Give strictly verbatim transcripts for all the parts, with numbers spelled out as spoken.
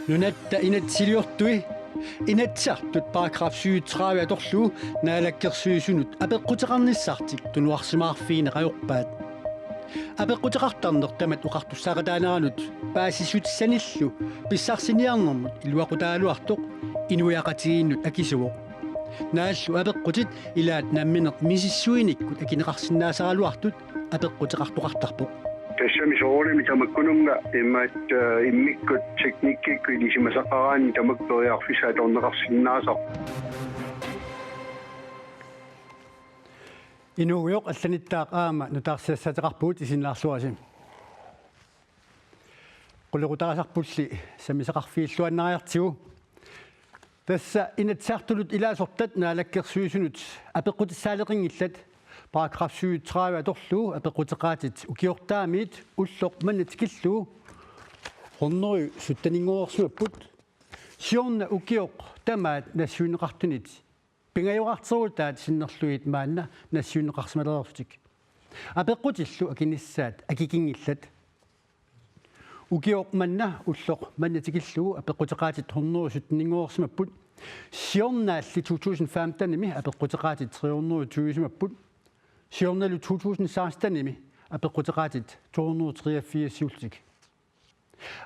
Nunatta inatsisiliortui Inatsisartut paragraf syvogtredive atorlugu Naalakkersuisunut apeqquteqarnissartik tunuarsimaarfigineq ajorpaat. Apeqquteqartarneq tamat oqartussaaqataaneranut paasissutissanillu pissarsiniarnermut iluaqutaaluartoq inuiaqatigiinnut akisuvoq. Naallu apeqqutit ilaat nammineq misissuinikkut akineqarsinnaasaraluartut apeqquteqartoqartarpoq. Tassami soorunami tamakkununnga imaat, eh, immikkut teknikkikkut ilisimasaqaraanni tamakku periarfissat atorneqarsinnaasarput. Inuugujoq, allanittaaq aamma nutaarsiassaateqarpugut, isiginnaarluarisi. Qulequtaasarpulli sammisaqarfigilluinnariartigu. Tassa Inatsisartunut ilaasortat Naalakkersuisunut apeqqutissaaleqinngillat, paragraf syvogtredive atorlugu apeqquteqaatit ukiortaamiit ulloq manna tikillugu hundrede sytteninngorsimapput. Siorna ukioq tamaat nassuineqartunit pingajorarterutaat sinnerlugit maanna nassuineqarsimalereerlutik. Apeqqutillu akinissaat akikinngillat. Ukioq manna ulloq manna tikillugu apeqquteqaatit hundrede sytteninngorsimapput. Siornaalli to tusind femtenimi apeqquteqaatit tre hundrede tyvesimapput. Siornalu to tusind sekstenimi apeqquteqaatit to hundrede treogfirsiullutik.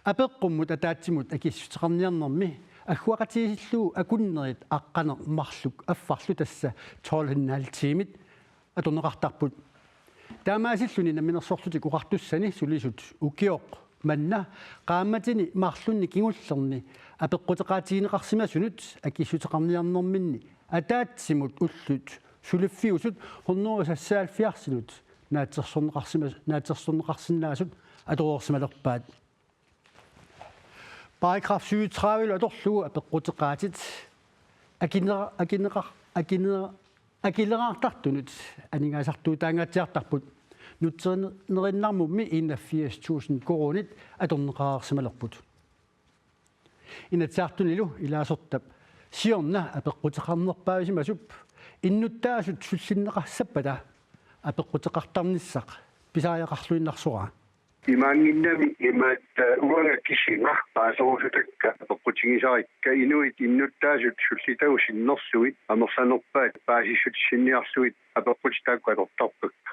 Apeqqummut ataatsimut akissuteqarniarnermi agguaqatigiillugu akunnerit aqqaneq marluk affarlu, tassa tolv en halv timit, atorneqartarput. Taamaasilluni Namminersorlutik Oqartussani sulisut ukioq manna qaammatini marlunni kingullerni apeqquteqaatigineqarsimasunut akissuteqarniarnerminni ataatsimut ullut suliffiusut hundrede seksoghalvfjerdsinut naatsorsorneqarsimas-, naatsorsorneqarsinnaasut atoreersimalerpaat. Paragraf syvogtredive atorlugu apeqquteqaatit akinera-, akineqar-, akinera-, akileraartartunut aningaasartuutaangaatsiartarput. Nutserine-, nerinnarmummi enogfirs tusind koruunit atorneqareersimalerput. Inatsisartunilu ilaasortap siorna apeqquteqarnerpaavisimasup innuttaasut sullinneqassappata apeqquteqartarnissaq pisariaqarluinnarsoraa. Imaanngimmat imaat, eh, uanga kisima paaserusutakka apeqqutigisarikka inuit innuttaasut sullitagut sinnerlugit amerlanerpaat paasissutissinniarlugit apeqqutit taakku atortarpakka.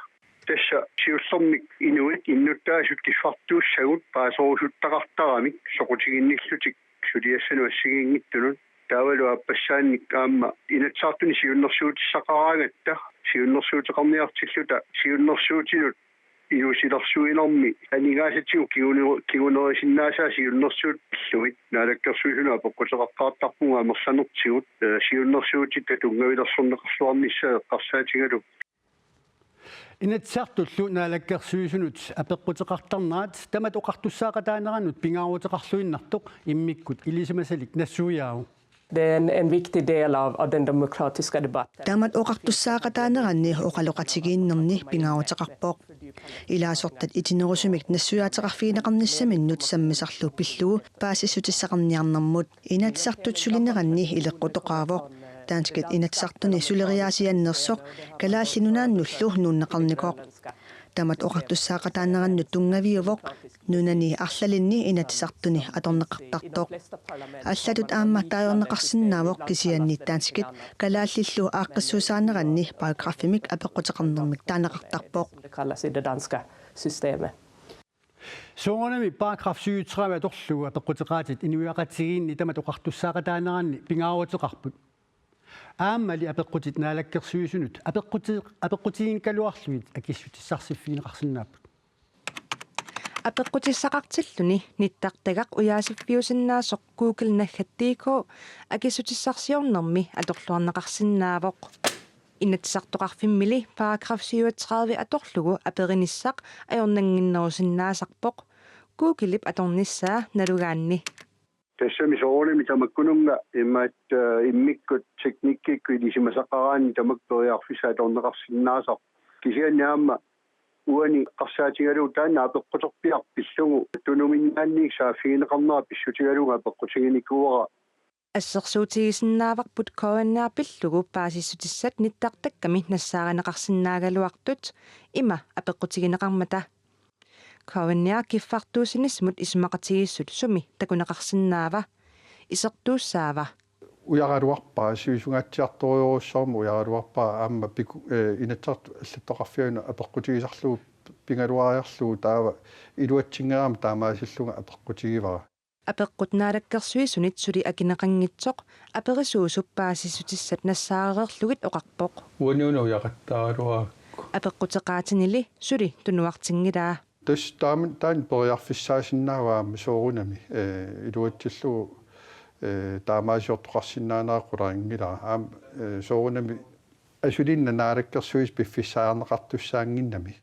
Tassa siullermik inuit innuttaasut kiffartuussagut paaserusuttaqartaramik soqutiginnillutik suliassanut assigiinngitsunut, taavalu aappassaannik aamma Inatsisartuni siunnersuutissaqaraangatta siunnersuuteqarniartilluta siunnersuutinut inuusilersuinermi aningaasatigut kingune-, kingunerisinnaasaa siunnersuutit pillugit Naalakkersuisunut apeqquteqaqqaartarpugut amerlanertigut, eh, siunnersuutitta tunngavilersorneqarluarnissaa eqqarsaatigalugu. Inatsisartullu Naalakkersuisunut apeqquteqartarnerat tamat oqartussaaqataanerannut pingaaruteqarluinnartoq immikkut ilisimasalik nassuiaavoq. Det är en, en viktig del av, av den demokratiska debatten. Tamat oqartussaaqataaneranni oqaloqatigiinnerni pingaaruteqarpoq. Ilaasortat itinerusumik nassuiaateqarfigineqarnissaminnut sammisarlu pillugu paasissutissaqarniarnermut Inatsisartut sulineranni ileqqutoqaavoq. Danskit Inatsisartuni suleriaasiannersoq Kalaallit Nunaannullu nuunneqarnikoq. Tamat oqartussaaqataanerannut tunngaviuvoq nunani arlalinni Inatsisartuni atorneqartartoq. Allatut aamma taagorneqarsinnaavoq, kisianni danskit kalaallillu aaqqissuussaaneranni paragraffimik apeqquteqarnermik taaneqartarpoq. Det kallas i det danska systemet. Soorunami paragraf syvogtredive atorlugu apeqquteqaatit inuiaqatigiinni tamat oqartussaaqataaneranni pingaaruteqarput. Aammali apeqqutit Naalakkersuisunut apeqquti-, apeqqutiginikkaluarlugit akissutissarsiiffigineqarsinnaapput. Apeqqutissaqartilluni nittartagaq ujaasiffiusinnaasoq Google naggat D K akissutissarsiornermi atorluarneqarsinnaavoq. Inatsisartoqarfimmili paragraf syvogtredive atorlugu aperinissaq ajornannginnerusinnaasarpoq Googlep atornissaa nalugaanni. Tassami soorunami tamakkununnga imaat, eh, immikkut teknikkikkut ilisimasaqaraanni tamakku periarfissat atorneqarsinnaasarput. Kisianni aamma uani eqqarsaatigalugu taanna apeqquterpiaq pillugu tunuminnaanniit saaffigineqarnera pissutigalugu apeqqutiginikuuara. Assersuutigisinnaavarput K N R pillugu paasissutissat nittartakkami nassaarineqarsinnaagaluartut ima apeqqutigineqarmata. K N R kiffartuussinissamut isumaqatigiissut sumi takuneqarsinnaava? Isertuussaava? Ujaraluarpara, sivisungaatsiartorujussuarmik ujaraluarpara, aamma piku-, eh, Inatsisartut allattoqarfianut apeqqutigisarlugu pigaluariarlugu taava iluatsinngilaq taamaasillunga apeqqutigivara. Apeqqut naalakkersuisunit suli akineqanngitsoq aperisuusup paasissutissat nassaarereerlugit oqarpoq. Uaniuna ujaqattaaraluarakku. Apeqquteqaatinili suli tunuartinngilaa. Tassa taama taanna periarfissaasinnaavaa aamma soorunami, eh, iluatsillugu, eh, taamaasiortoqarsinnaanera qularinngilaa. Aamma, eh, soorunami asulinnaq naalakkersuisut piffissaajarneqartussaannginnami.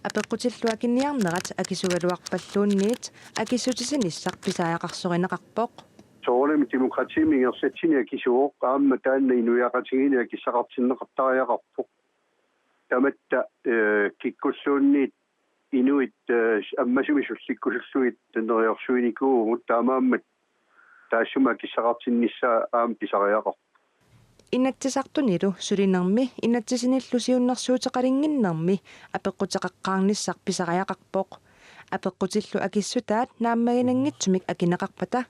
Apeqqutillu akiniarnerat akisugaluarpalluunniit akissutisinissaq pisariaqarsorineqarpoq. Soorunami demokratiimik ingerlatsineq akisuuvoq, aamma taanna inuiaqatigiinni akissaqartinneqartariaqarpoq. Tamatta, eh, kikkulluunniit inuit, eh, ammasumik sullikkusullugit neriorsuinikuuvugut, taamaammat taassuma akissaqartinnissaa aamma pisariaqarpoq. Inatsisartunilu sulinermi inatsisinillu siunnersuuteqalinnginnermi apeqquteqaqqaarnissaq pisariaqarpoq. Apeqqutillu akissutaat naammaginanngitsumik akineqarpata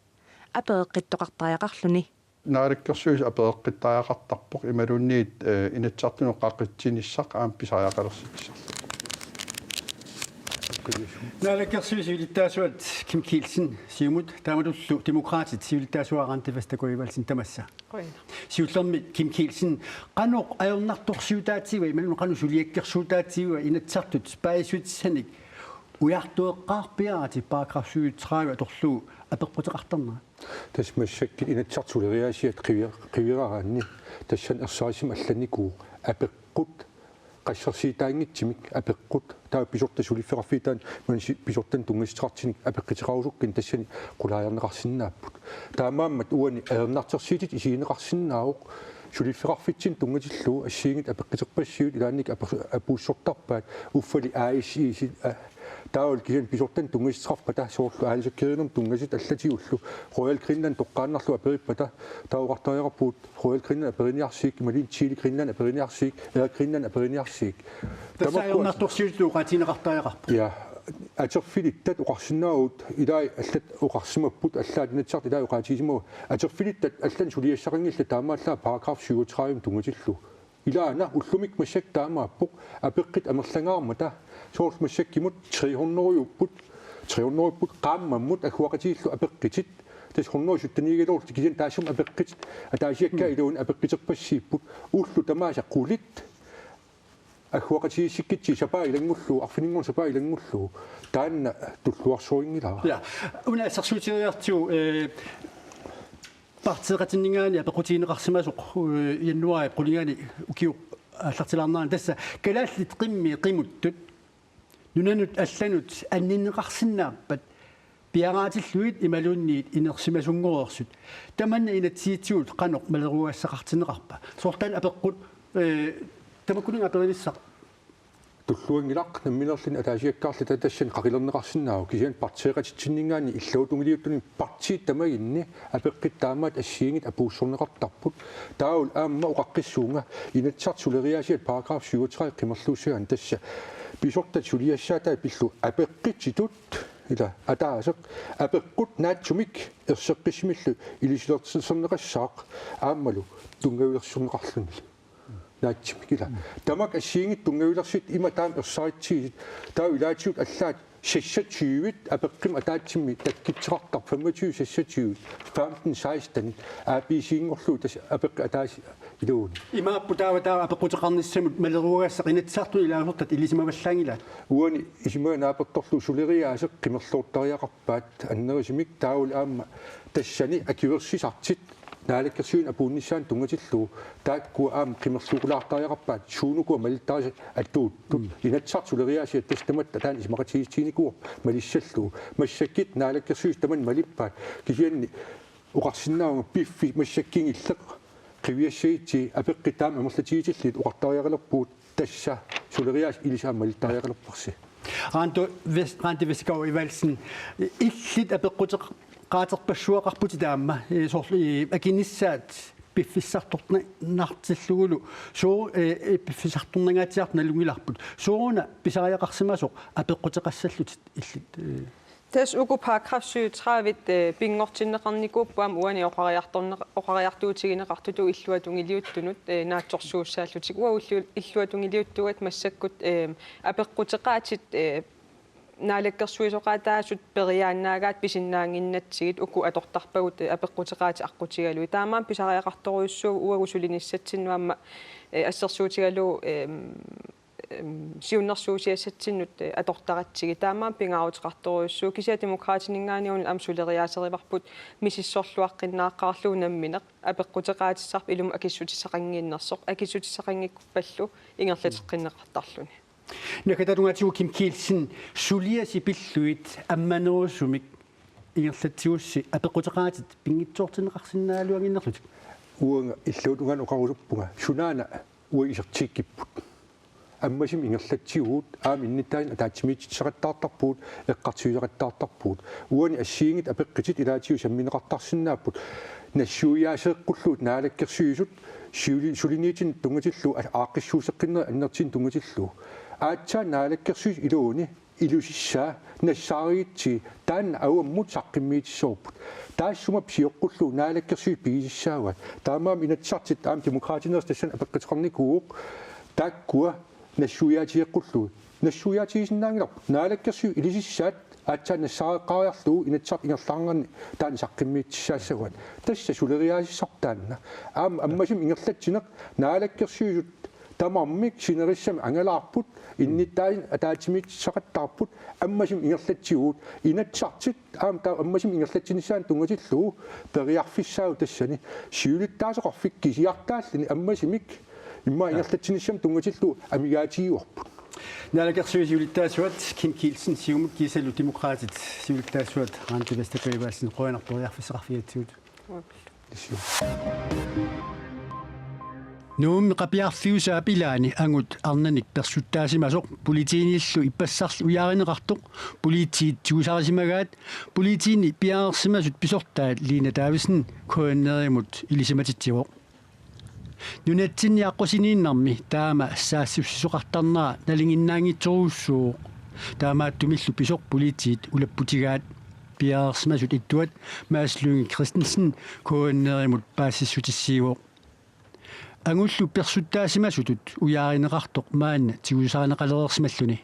apereqqittoqartariaqarluni. Naalakkersuisut apereqqittariaqartarpoq imaluunniit, eh, Inatsisartunut qaqitsinissaq aamma pisariaqalersinnissarlu. Naalakkersuisut siulittaasuat Kim Kielsen, Siumut, taamatullu Demokraatit siulittaasuat Randi Vestergaard Evaldsen, tamassa. Qujanaq. Siullermik Kim Kielsen, qanoq ajornartorsiutaatigiva, imaluunniit qanoq suliakkersuutaatigiva Inatsisartut paasissutissanik ujartueqqaarpiaratik paragraf syvogtredive atorlugu apeqquteqartarnerat? Tassa massakkut Inatsisartut suleriaasiat qivi-, qiviaraanni tassani ersarissumik allannikuuvoq apeqqut qassersiitaanngitsumik apeqqut, taava pisortat suliffeqarfiit taanna maani si-, pisortanut tunngassuteqartunik apeqquteqarusukkunik tassani qulaajarneqarsinnaapput. Taamaammat uani ajornartorsiutit isigineqarsinnaavoq suliffeqarfitsinnut tunngatillugu assigiinngitsut apeqquterpassuit ilaannikkut ape-, apuussortarpaat uffali A S I-sit, a-, taavalu kisianni pisortanut tunngassuteqarpata soorlu aalisakkiinermut tunngasut allatigullu Royal Greenland toqqaannarlugu aperippata taava oqartariaqarpugut Royal Greenland aperiniarsigik, imaluunniit Tele Greenland aperiniarsigik, Air Greenland aperiniarsigik. Tassa ajornartorsiutitut oqaatigineqartariaqarpoq. Ja, atorfilittat oqarsinnaavugut, ilai allat oqarsimapput, allaat Inatsisartut ilai oqaatigisimavagut. Atorfilittat allanut suliassaqanngillat taamaallaat paragraf syvogtredive tunngatillugu. Ilaana ullumikkut massakkut taamaappoq, apeqqutit amerlangaarmata, soorlu massakkut tre hundrede-upput, tre hundrede-upput qaammammut agguaqatigiillu apeqqutit, tassa hundrede sytteniigaluarlutik, kisianni taassuma apeqqutit ataasiakkaat iluanni apeqquterpassiipput, ullut tamaasa qulit agguaqatigiissikkutsigit sapaat ilanngullugu, arfininngornermi sapaat ilanngullugu, taanna tulluarsorinngilara. Ja, una assersuutigeriartigu, eh, partiiqatinninngaanniit apeqqutigineqarsimasoq, eh, januaarip qulingiani ukioq aallartilaarnerani, tassa kalaallit qimmit qimuttut nunanut allanut anninneqarsinnaappat piaraatillugit imaluunniit inersimasunngortut. Tamanna inatsisitigut qanoq maleruagassaqartinneqarpa? Soorlu taanna apeqqut, eh, tamakkununnga aperinissaq. Tulluanngilaq, nammineerluni ataasiakkaarluta tassani qaqilerneqarsinnaavoq, kisianni partiiqatitsinninngaanniit illuatungiliuttunik partiit tamaginni apeqqutit taamaattut assigiinngitsut apuussorneqartarput. Taavalu aamma oqaqqissuunga Inatsisartut suleriaasiat paragraf syvogtredive qimerluussagaanni, tassa pisortat suliassaataat pillugu apeqqutitut, ila ataaseq, apeqqut naatsumik erseqqissumillu ilisilersorneqassaaq aammalu tunngavilersorneqarlunilu. Naatsumik, ila. Tamakku assigiinngitsut tunngavilersuutit ima taama ersaritsigisut, taava ilaatigut allaat seksogtyve apeqqummik ataatsimik takkuttoqartarput, femogtyve, seksogtyve, femten, seksten, A B C-nngorlugu tassa apeqqut ataaseq iluani. Imaapput taava taava apeqquteqarnissamut maleruagassaq Inatsisartuni ilaasortat ilisimavallaanngilaat. Uani isumaga naapertorlugu suleriaaseq qimerloortariaqarpaat annerusumik, taavalu aamma tassani akuersisartut naalakkersuisunut apuunnissaanut tunngatillugu taakkua aamma qimerluukulaartariaqarpaat suunukua malittarisat atuuttut. Inatsisartut suleriaasiat tassa tamatta taanna isumaqatigiissutiginikuuarput malissallugu. Massakkut naalakkersuisut tamanna malippaat, kisianni oqarsinnaavunga piffissaq massakkut kingulleq qiviassagutsigit apeqqutit taama amerlatigitillugit oqartariaqalerpugut, tassa suleriaaseq ilissi aamma malittariaqalerparsi. Randi Vest-, Randi Vestergaard Evaldsen, illit apeqquteq-, Qaaterpassuaqarputit aamma, eh, soorlu, eh, akinissaat piffissartornartillugulu, suu, eh, eh, piffissartornangaatsiartut nalunngilarput. Sooruna pisariaqarsimasoq apeqquteqassallutit illit, eh? Tassa uku paragraf syvogtredive, eh, pinngortinneqarnikuupput aamma uani oqariartorneq-, oqariartuutigineqartutut illuatungiliuttunut, eh, naatsorsuussaallutik. Uagut illu-, illuatungiliuttuat massakkut, eh, apeqquteqaatit, eh, naalakkersuisoqaataasut periaannaagaat pisinnaannginnatsigit uku atortarpagut, eh, apeqquteqaatit aqqutigalugit. Taamaammat pisariaqartorujussuuvoq uagut sulinissatsinnut aamma, eh, assersuutigalugu, eh, em, siunnersuusiassatsinnut, eh, atortaratsigit. Taamaammat pingaaruteqartorujussuuvoq, kisianni Demokraatininngaanniit una aamma suleriaaserivarput misissorluaqqinnaaqqaarlugu nammineq apeqquteqaatissarput ilumut akissutissaqannginnersoq, akissutissaqanngikkuppallu ingerlateqqinneqartarluni. Naggataata tungaatigut Kim Kielsen, suliasi pillugit ammanerusumik ingerlatsigussi apeqquteqaatit pinngitsoortinneqarsinnaagaluannginnerlutik. Uanga illuatungaani oqarusuppunga, sunaana uagut isertikkipput. Ammasumik ingerlatsigugut, aamma innuttaasunut ataatsimiititseqattaartarpugut, eqqartuisaqattaartarpugut. Uani assigiinngitsut apeqqutit ilaatigut sammineqartarsinnaapput. Nassuiaaseeqqullugu naalakkersuisut suli-, suliniutinnut tunngatillugu, a-, aaqqissuusseqqinnerit annertusinnut tunngatillugu. Aatsaat naalakkersuisut iluanni ilusissaa nassaarigitsigit taanna avammut saqqummiutissavarput. Taassuma sioqqullugu naalakkersuisut pigisassaavaat. Taamaammat Inatsisartut aamma Demokraatineersut tassani apeqquteqarnikuuvoq, taakkua nassuiaatigeqqullugu. Nassuiaatigisinnaanngilarput. Naalakkersuisut ilusissaat aatsaat nassaareqqaariarlugu Inatsisartut ingerlaannarni taanna saqqummiutissaassavaat. Tassa suleriaaseq taanna. Aamma ammasumik ingerlatsineq, naalakkersuisut tamarmik sinerissami angalaarput, innuttaasunut ataatsimiititseqattaarput, ammasumik ingerlatsigugut, Inatsisartut aamma taava ammasumik ingerlatsinissaanut tunngatillugu periarfissaavoq tassani. Siulittaasoqarfik kisiartaalluni ammasumik immaqa ingerlatsinissamut tunngatillugu amigaatigivarput. Naalakkersuisut siulittaasuat Kim Kielsen, Siumut, kiisalu Demokraatit siulittaasuat Randi Vestergaard Evaldsen, qujanaq periarfissaqarfigigatsigut. Nuummi qapiarfiusaap ilaani angut arnanik persuttaasimasoq politiinillu ippassarli ujaarineqartoq politiit tigusarisimagaat politiini piareersimasut pisortaat Lina Davidsen K N R-imut ilisimatitsivoq. Nunatsinni aqqusiniinnarmi taama saassussisoqartarnera nalinginnaanngitsorujussuuvoq. Taamaattumillu pisoq politiit ulapputigaat. Piareersimasut ittuat Mads Lynge Christensen K N R-imut paasissutissiivoq. Angullu persuttaasimasutut ujaarineqartoq maanna tigusarineqalereersimalluni.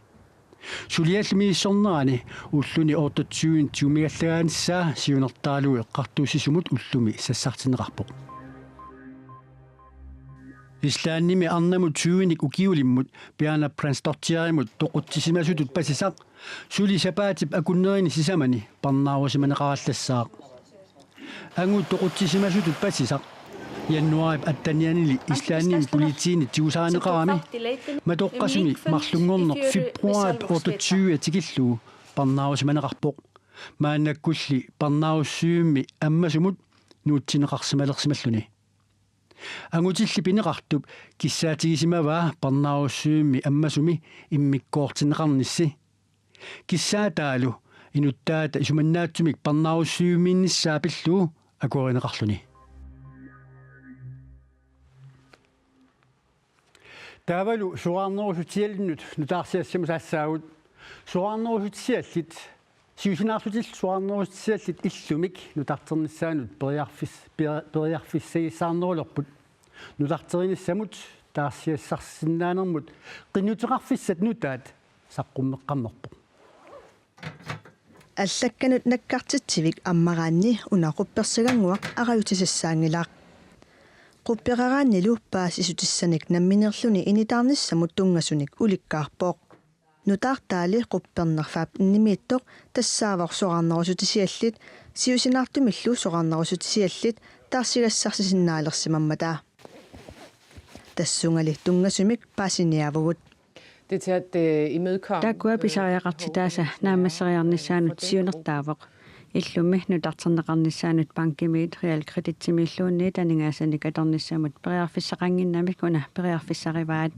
Suliallu misissornerani ulluni otteogtyve tigumigallagaanissaa siunertaralugu eqqartuussisumut ullumi sassartinneqarpoq. Islandimi arnamut tyvenik ukiulimmut Bjarne Brjánsdóttirimut toqutsisimasutut pasisaq suli sapaatip akunnerini sisamani parnaarusimaneqarallassaaq. Angut toqutsisimasutut pasisaq januaarip attenianili Islandimi politiini tigusarineqarami matoqqasumi marlunngorneq februaarip otteogtyve tikillugu parnaarusimaneqarpoq. Maannakkulli parnaarussivimmi ammasumut nuutsinneqarsimalersimalluni. Angutilli pineqartup kissaatigisimavaa parnaarussivimmi ammasumi immikkoortinneqarnissi. Kissaataalu inuttaata isumannaatsumik parnaarussivimmiinnissaa pillugu akuerineqarluni. Taavalu soraarnerussutisiallinnut nutaarsiassamut saassaagut. Soraarnerussutisiallit, siusinaarlutillu soraarnerussutisiallit illumik nutarternissaannut periarfis-, per-, periarfissagissaarnerulerput. Nutarterinissamut taarsiassarsisinnaanermut qinnuteqarfissat nutaat saqqummeqqammerpoq. Allakkanut nakkartitsivik ammaraanni una quppersagannguaq arajutisassaanngilaq. Qupperaraannilu paasissutissanik nammineerluni initaarnissamut tunngasunik ulikkaarpoq. Nutaartaali quppernerfap innimiittoq tassaavoq soraarnerussutisiallit siusinaartumillu soraarnerussutisiallit taarsigassarsisinnaalersimammata. Tassungali tunngasumik paasiniaavugut. Det er til at øh, imødekomme. Taakkua pisariaqartitaasa naammasseriarnissaanut siunertaavoq. Illummi nutarterneqarnissaanut bankimiit realkreditsimiilluunniit aningaasanik atornissamut periarfissaqannginnamik una periarfissarivaat.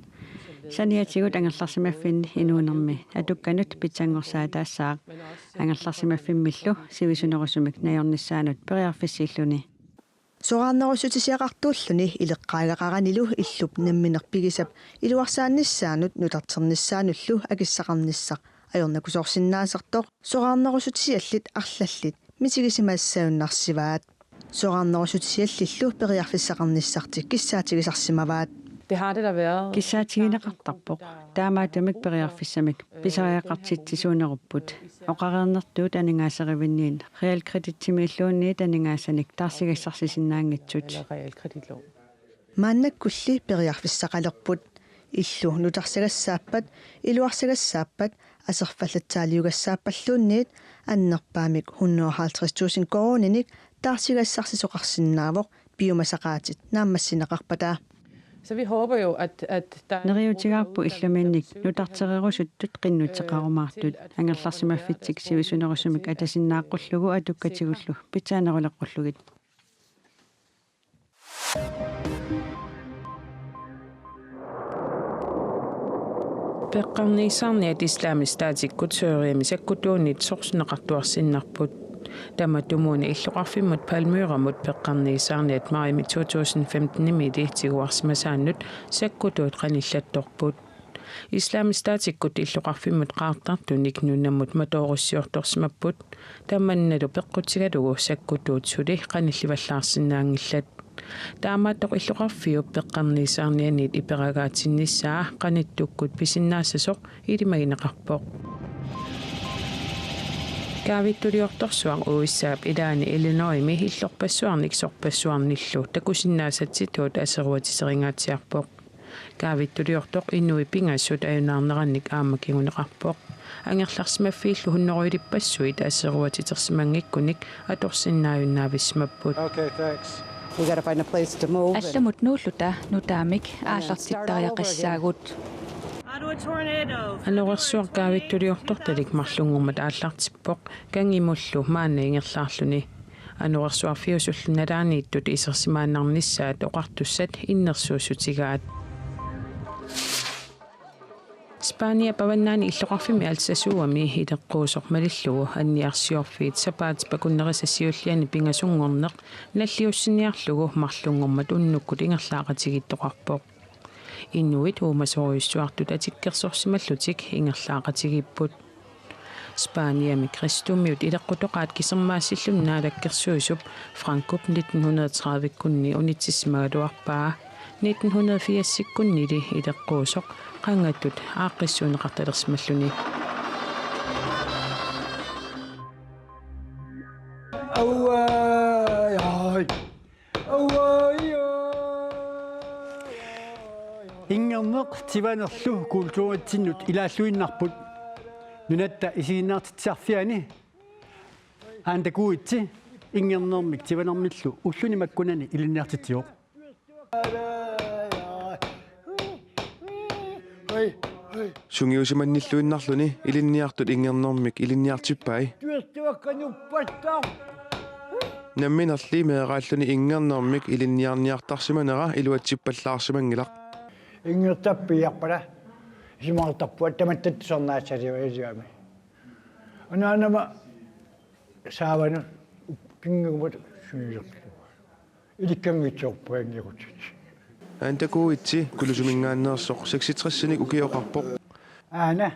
Saniatigut angerlarsimaffinni inuunermi atukkanut pitsanngorsaataassaaq, angerlarsimaffimmillu sivisunerusumik najornissaanut periarfissiilluni. Soraarnerussutisiaqartuulluni ileqqaagaqaranilu illup nammineq pigisap iluarsaannissaanut nutarternissaanullu akissaqarnissaq ajornakusoorsinnaasartoq soraarnerussutisiallit arlallit misigisimassajunnaarsivaat. Soraarnerussutisiallillu periarfissaqarnissartik kissaatigisarsimavaat. Det har det der været. Kissaatigineqartarpoq. Taamaattumik periarfissamik pisariaqartitsisuunerupput. Oqareernertuut aningaaserivinniit realkreditsimiilluunniit aningaasanik taarsigassarsisinnaassaagut. Eller realkreditlån. Maannakkulli periarfissaqalerput. Illu nutarsagassaappat, iluarsagassaappat, aserfallatsaaliugassaappalluunniit annerpaamik hundrede og halvtreds tusind koruuninik taarsigassarsisoqarsinnaavoq piumasaqaatit naammassineqarpata. Så vi håber jo, at, at der Neriuutigaarput illuminnik nutartererusuttut qinnuteqarumaartut angerlarsimaffitsik sivisunerusumik atasinnaaqqullugu atukkatigullu pitsaaneruleqqullugit. Peqqarniissaarniat Islamisk Statikkut Syriami sakkutuunit sorsunneqartuarsinnarput. Tamatumuuna illoqarfimmut Palmyramut peqqarniissaarniat maajimi to tusind femtenimiilli tiguarsimasaannut sakkutuut qanillattorput. Islamisk Statikkut illoqarfimmut qaartartunik nunamut matoorussiortorsimapput, tamannalu peqqutigalugu sakkutuut suli qanillivallaarsinnaanngillat. Taamaattoq illoqarfiup peqqarniissaarnianiit iperagaatinnissaa qanittukkut pisinnaassasoq ilimagineqarpoq. Kaavittuliortorsuaq U S A-p ilaani Illinoisimi illorpassuarnik sorpassuarnillu takusinnaasatsitut aseruatiteringaatsiarpoq. Kaavittuliortoq inuit pingasut ajunaarnerannik aamma kinguneqarpoq. Angerlarsimaffiillu hunnorujulippassuit aseruatitersimanngikkunik atorsinnaajunnaavisimapput. Okay, thanks. We gotta find a place to move and Allamut nuulluta nutaamik aallartittariaqassaagut. Anorersuaq kaavittuliortortalik marlunngormat aallartippoq, kangimullu maanna ingerlaarluni. Anorersuarfiusullu nalaaniittut isersimaannarnissaat oqartussat innersuussutigaat. Spaniap avannaani illoqarfimmi Alsace-uami ileqquusoq malillugu anniarsiorfiit sapaatip akunnerisa siulliani pingasunngorneq nalliussiniarlugu marlunngormat unnukkut ingerlaaqatigiittoqarpoq. Inuit uumasorujussuartut atikkersorsimallutik ingerlaaqatigiipput. Spaniami kristumiut ileqqutoqaat kisermaassilluni naalakkersuisup Francop nitten hundrede tredive-kkunni unitsissimagaluarpaa. Nitten hundrede firs-ikkunnili ileqquusoq qangatut aaqqissuunneqartalersimalluni. Auai, ai. Auai, ai. Inngerneq tivanerlu kulturitsinnut ilaalluinnarput. Nunatta isiginnaartitsisarfiani Aanta Kuitsi inngernermik tivanermillu ulluni makkunani ilinniartitsivoq. Sungiusimannilluinnarluni ilinniartut inngernermik ilinniartippai. Namminerli meeraalluni inngernermik ilinniarniartarsimanera iluatsippallaarsimanngilaq. Inngertarpiarpara isumaqartarput tamatta tusarnaassaliualigami. Anaanama saavanut kinngugumut sulilerlugu. Ilikkanngitsoorpoq inngerutit. Aanta Kuitsi Kulusiminngaanneersoq seksogtres-inik ukioqarpoq. Aana,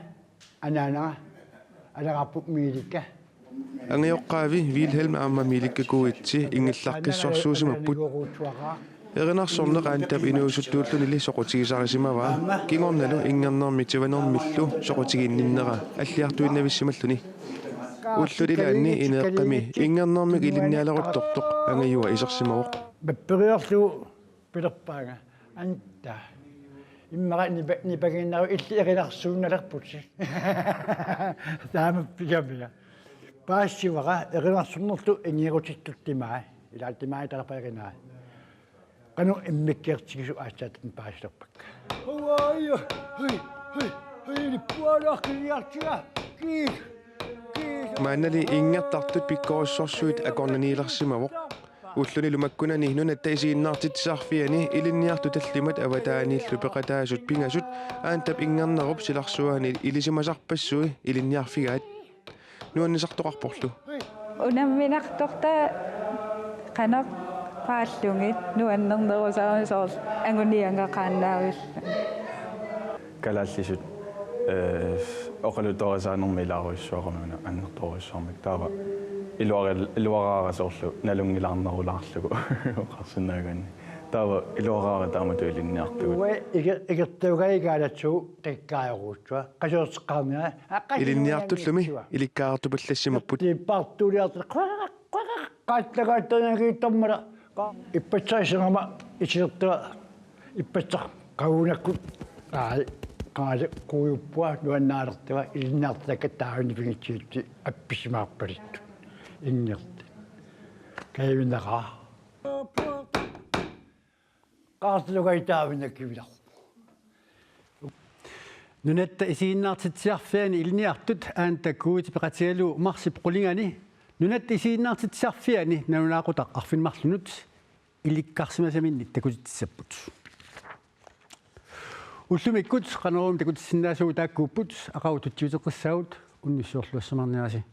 anaanara, alaqarpoq Miilikka. Angajoqqaavi Vilhelm aamma Miilikka Kuitsi inngillaqqissorsuusimapput. Erinarsorneq Aantap inuusuttuullunili soqutigisarisimavaa. Kingornalu inngernermi tivanermillu soqutiginninnera alliartuinnavissimalluni. Ullut ilaanni ineeqqami inngernermik ilinnialeruttortoq angajua isersimavoq. Mapperiarlugu pilerpaanga. Anta. Immaqa nipa-, nipangiinnaru illit erinarsuunnalerputit. Taamappigamiga. Paasivara erinarsornerlu inngerutitut timaat. Ilaat timaat talerpa erinaa. Qanoq immikkoortigisoq aatsaat paasilerpakka. Hui, hui, hui, hui, nippualaarkiliartiga. Kiik, kiik. Maannali inngertartut pikkorissorsuit akornanniilersimavoq. Ullunilu makkunani Nunatta Isiginnaartitsisarfiani ilinniartut tallimat avataaniillu peqataasut pingasut Aantap Inngernerup silarsuaani ilisimasarpassui ilinniarfigaat. Nuannisartoqarporlu. Unamminartortaa qanoq paallugit nuannernerusarami soorlu anguniagaqaannaavilluni. Kalaallisut, eh, oqaluttuarisaanermi ilaarujussuaqarami una annertoorujussuarmik. Taava iluaril-, iluaraara soorlu nalunngilaarnerulaarlugu oqarsinnaagaanni. Taava iluaraara taamatut ilinniartugut. Uanga iker-, ikertuugai kaalatsu takkaajoruutsua. Qasuerseqqaarnera. Ilinniartullumi ilikkaartupallassimapput. Tippartuuliartut. Qaallagaattornagiittormala. Ippassaq iserama isertua. Ippassaq qagunakkut. Aa, qaala kuujuppua nuannaalertua ilinniartakkat taavani pigitsigitsi appisimaarpalittut. Inngerti. Kajunnaqaaq. Qaartilugai taavinna kivilar. Nunatta Isiginnaartitsisarfiani ilinniartut Aanta Kuuti peqatigalugu marsip qulinganni Nunatta Isiginnaartitsisarfiani nalunaaqutaq arfineq-marlunnut ilikkarsimasaminnik takutitsissapput. Ullumikkut Qanoruumi takutissinnaasugut taakkuupput, aqagu tutsiuteqqissaagut, unnussiorluassamaarniarisi.